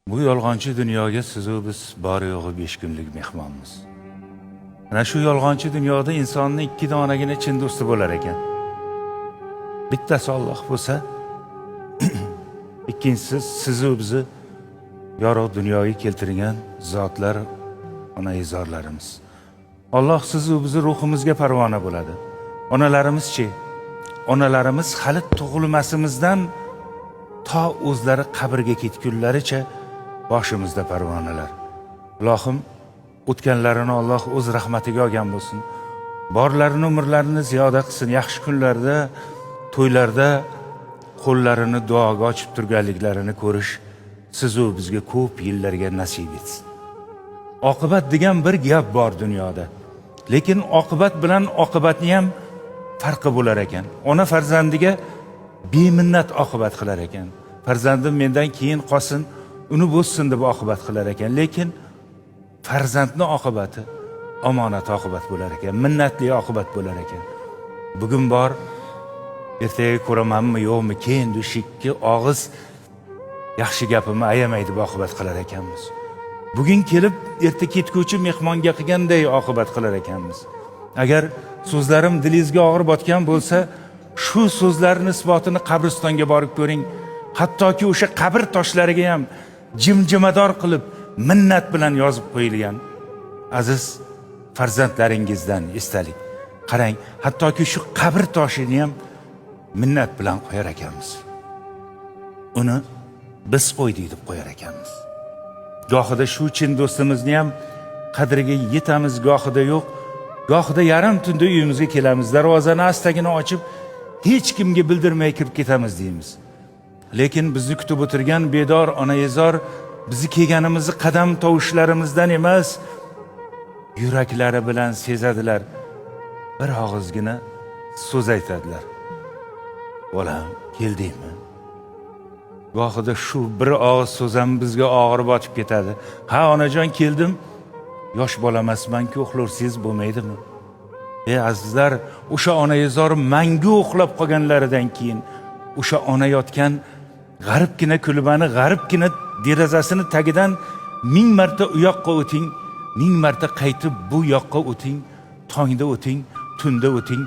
Bu yolg'onchi dunyoga sizu biz bor yo'g'i 5 kunlik mehmonmiz. Ana shu yolg'onchi dunyoda insonni ikki donagina chin do'sti bo'lar ekan. Bittasi Alloh bo'lsa, ikkinchisi sizu bizni yorug' dunyoga keltirgan zotlar, onaizorlarimiz. Alloh sizu bizni ruhimizga parvona bo'ladi. Onalarimizchi? Onalarimiz hali tug'ilmasimizdan to o'zlari qabrga ketgunlaricha boshimizda parvonalar. Ilohim, o'tganlarini Alloh o'z rahmatiga olgan bo'lsin. Borlarini umrlarini ziyoda qilsin. Yaxshi kunlarda, to'ylarda qo'llarini duoga ochib turganliklarini ko'rish sizu bizga ko'p yillarga nasib etsin. Oqibat degan bir gap bor dunyoda. Lekin oqibat bilan oqibatni ham farqi bo'lar ekan. Ona farzandiga beminnat oqibat qilar ekan. Farzandim mendan keyin qolsin, uni bo'zsin deb oqibat qilar ekan. Lekin farzandni oqibati omonat oqibat bo'lar ekan, minnatli oqibat bo'lar ekan. Bugun bor, ertaga ko'ramanmi yo'qmi, keyin ikki og'iz yaxshi gapimni ayamay deb oqibat qilar ekanmiz. Bugun kelib erta ketguvchi mehmonga qilganday oqibat qilar ekanmiz. Agar so'zlarim dilingizga og'ir botgan bo'lsa, shu so'zlarni isbotini qabristonga borib ko'ring. Hattoki o'sha qabr toshlariga ham jimjimador qilib minnat bilan yozib qo'yilgan. Aziz farzandlaringizdan esdalik. Qarang, hattoki shu qabr toshini ham minnat bilan qo'yar ekanmiz. Uni biz qo'ydik deb qo'yar ekanmiz. Gohida shu chin do'stimizni ham qadriga yetamiz, gohida yo'q. Gohida yarim tunda uyimizga kelamiz, darvozani astagina ochib, hech kimga bildirmay kirib ketamiz deymiz. Lekin bizni kutib o'tirgan bedor onaizor bizni kelganimizni qadam tovushlarimizdan emas, yuraklari bilan sezadilar. Bir og'izgina so'z aytadilar. Bolam, keldingmi? Gohida shu bir og'iz so'z ham bizga og'ir botib ketadi. Ha, onajon, keldim. Yosh bola emasman-ku, uxlursiz bo'lmaydimi? Ey azizlar, o'sha onaizor mangu uxlab qolganlaridan keyin o'sha ona yotgan g'aribgina kulbani, g'aribgina derazasini tagidan 1000 marta u yoqqa o'ting, 1000 marta qaytib bu yoqqa o'ting, tongda o'ting, tunda o'ting,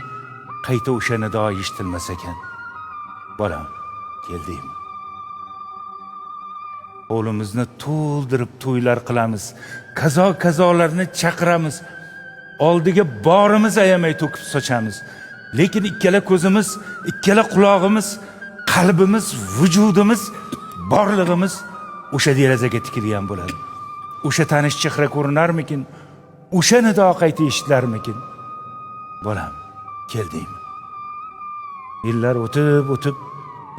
qayta o'sha nido eshitilmas ekan. Bolam, keldingmi? Qo'limizni to'ldirib to'ylar qilamiz, kazo kazolarni chaqiramiz, oldiga borimiz ayamay to'kib sochamiz. Lekin ikkala ko'zimiz, ikkala qulog'imiz, qalbimiz, vujudimiz, borlig'imiz o'sha derazaga tikilgan bo'ladi. O'sha tanish chehra ko'rinarmikin? O'sha nido qayta eshitilarmikin? Bolam, keldingmi? Yillar o'tib o'tib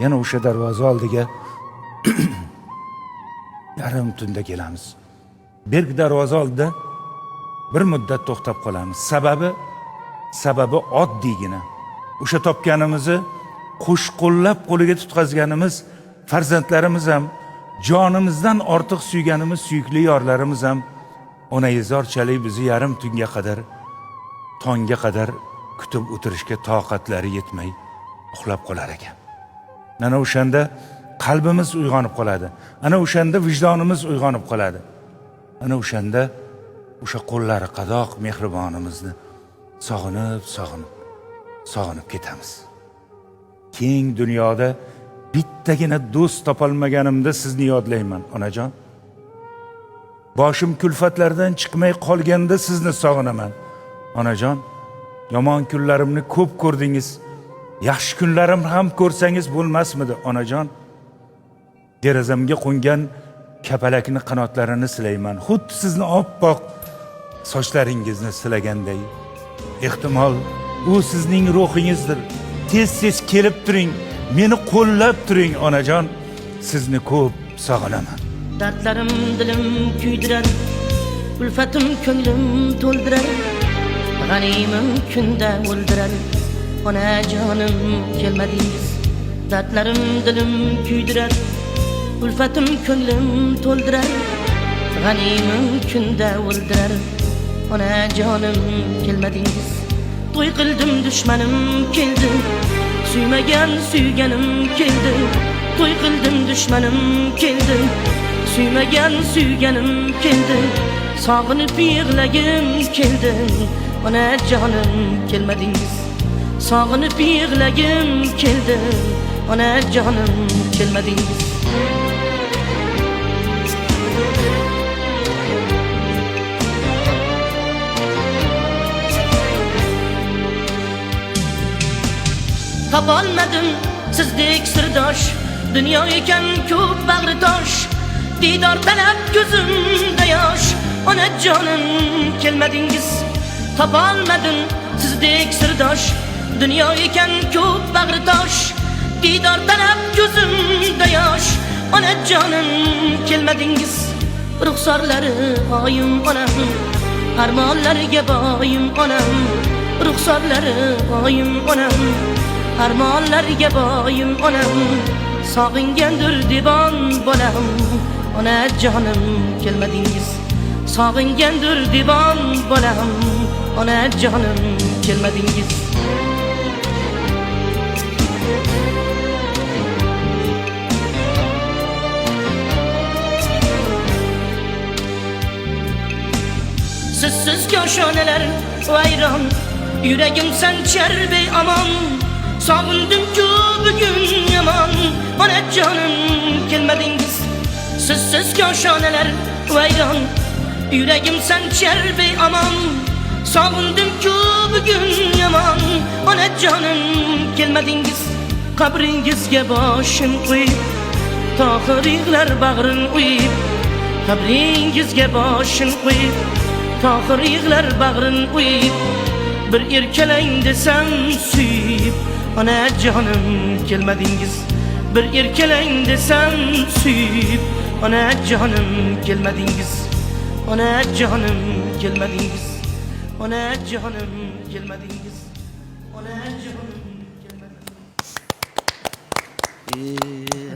yana o'sha darvoza oldiga yarim tunda kelamiz. Berk darvoza oldida bir muddat to'xtab qolamiz. Sababi oddiygina. O'sha topganimizni qo'shqo'llab qo'liga tutqazganimiz farzandlarimiz ham, jonimizdan ortiq suyganimiz suyukli yorlarimiz ham onaizorchalik bizni yarim tunga qadar, tongga qadar kutib o'tirishga toqatlari yetmay uxlab qolar ekan. Ana o'shanda qalbimiz uyg'onib qoladi. Ana o'shanda vijdonimiz uyg'onib qoladi. Ana o'shanda o'sha qo'llari qadoq mehribonimizni sog'inib, sog'inib, sog'inib ketamiz. Keng dunyoda bittagina do'st topolmaganimda sizni yodlayman, onajon. Boshim kulfatlardan chiqmay qolganda sizni sog'inaman, onajon. Yomon kunlarimni ko'p ko'rdingiz. Yaxshi kunlarim ham ko'rsangiz bo'lmasmidi, onajon? Derazamga qo'ngan kapalakni qanotlarini silayman. Xuddi sizni oppoq sochlaringizni silaganday. Ehtimol u sizning ruhingizdir. Tez-tez kelib turing, meni qo'llab turing, onajon. Sizni ko'p sog'inaman. Dardlarim dilim kuydirar, ulfatim ko'nglim to'ldirar, g'animim kunda o'ldirar. Onajonim, kelmadingiz. Dardlarim dilim kuydirar, ulfatim ko'nglim to'ldirar, g'animim kunda o'ldirar. Onajonim, kelmadingiz. To'y qildim, dushmanim keldi, suymagan suyganim keldi. To'y qildim, dushmanim keldi. Suymagan suyganim keldi, sog'inib yig'lagim keldi. Onajonim kelmadingiz, sog'inib yig'lagim keldi. Onajonim kelmadingiz. Topolmadim sizdek sirdosh, dunyo ekan ko'p bag'ri tosh. Diydor talab ko'zimda yosh, onajonim kelmadingiz. Topolmadim sizdek sirdosh, dunyo ekan ko'p bag'ri tosh. Diydor talab ko'zimda yosh, onajonim kelmadingiz. Ruxsorlari oyim onam, armonlarga boyim onam. Ruxsorlari oyim onam, armonlarga boyim onam. Sog'ingandir devon bolam, onajonim kelmadingiz. Sog'ingandir devon bolam, onajonim kelmadingiz. Sizsiz koshonalar vayron, yuragim sanchar beomon. Sog'indim-ku bugun yomon, onajonim kelmadingiz. Sizsiz koshonalar vayron, yuragim sanchar beomon. Sog'indim-ku bugun yomon, onajonim kelmadingiz. Qabringizga boshim qo'yib, tohir yig'lar bag'rin o'yib. Qabringizga boshim qo'yib, tohir yig'lar bag'rin o'yib. Bir erkalang desam suyib, onajonim kelmadingiz. Bir erkalang desam suyib, onajonim kelmadingiz. Onajonim kelmadingiz. Onajonim kelmadingiz. Onajonim kelmadingiz.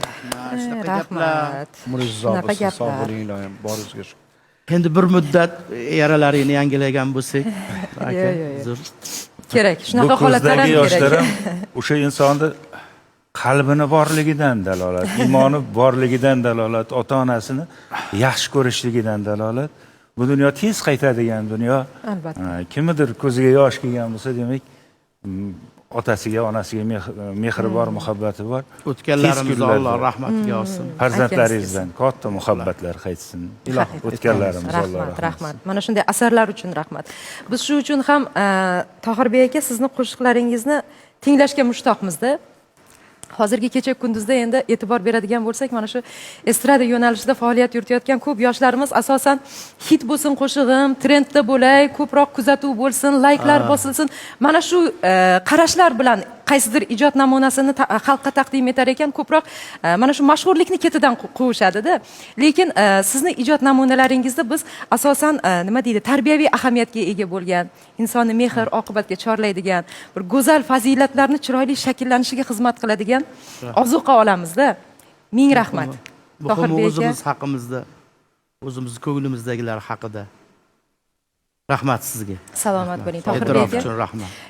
Rahmat, shunaqa gaplar. Rahmat. Umringiz Shunaqa uzoq bo'lsin, sog' gaplar. bo'ling iloyim, boringizga shukur. Endi bir muddat yaralaringni yangilagan bo'lsak, aka, Yo, yo, yo. zo'r. Kerak, Bu shunaqa holatlar ham ko'zdagi yoshlar kerak. ham o'sha insonni qalbini borligidan dalolat, iymoni borligidan dalolat, ota-onasini yaxshi ko'rishligidan dalolat. Bu dunyo tez qaytadigan dunyo. Albatta. Kimnidir ko'ziga yosh kelgan bo'lsa, demak, otasiga, onasiga mehri bor, muhabbati bor. O'tganlarimizni Tez kunlarda Alloh rahmatiga olsin. Farzandlaringizdan katta muhabbatlar qaytsin. Ilohim. O'tganlarimiz Alloh Rahmat, rahmat. Mana shunday asarlar uchun rahmat. Biz shu uchun ham Tohirbek aka sizni qo'shiqlaringizni tinglashga mushtoqmiz-da. Hozirgi kecha kunduzda endi e'tibor beradigan bo'lsak, mana shu estrada yo'nalishida faoliyat yuritayotgan ko'p yoshlarimiz asosan hit bo'lsin qo'shig'im, trendda bo'lay, ko'proq kuzatuv bo'lsin, layklar bosilsin. Mana shu qarashlar bilan qaysidir ijod namunasini xalqqa taqdim etar ekan, ko'proq mana shu mashhurlikni ketidan quvishadi-da. Lekin sizni ijod namunalaringizda biz asosan nima deydi, tarbiyaviy ahamiyatga ega bo'lgan, insonni mehr oqibatga chorlaydigan, bir go'zal fazilatlarni chiroyli shaklanishiga xizmat qiladigan ozuqa olamizda. Ming rahmat. Muhimi Tohirbek aka. o'zimiz haqimizda, o'zimiz ko'nglimizdagilar haqida. Rahmat sizga. Salomat bo'ling, Tohirbek E'tirof aka. uchun rahmat.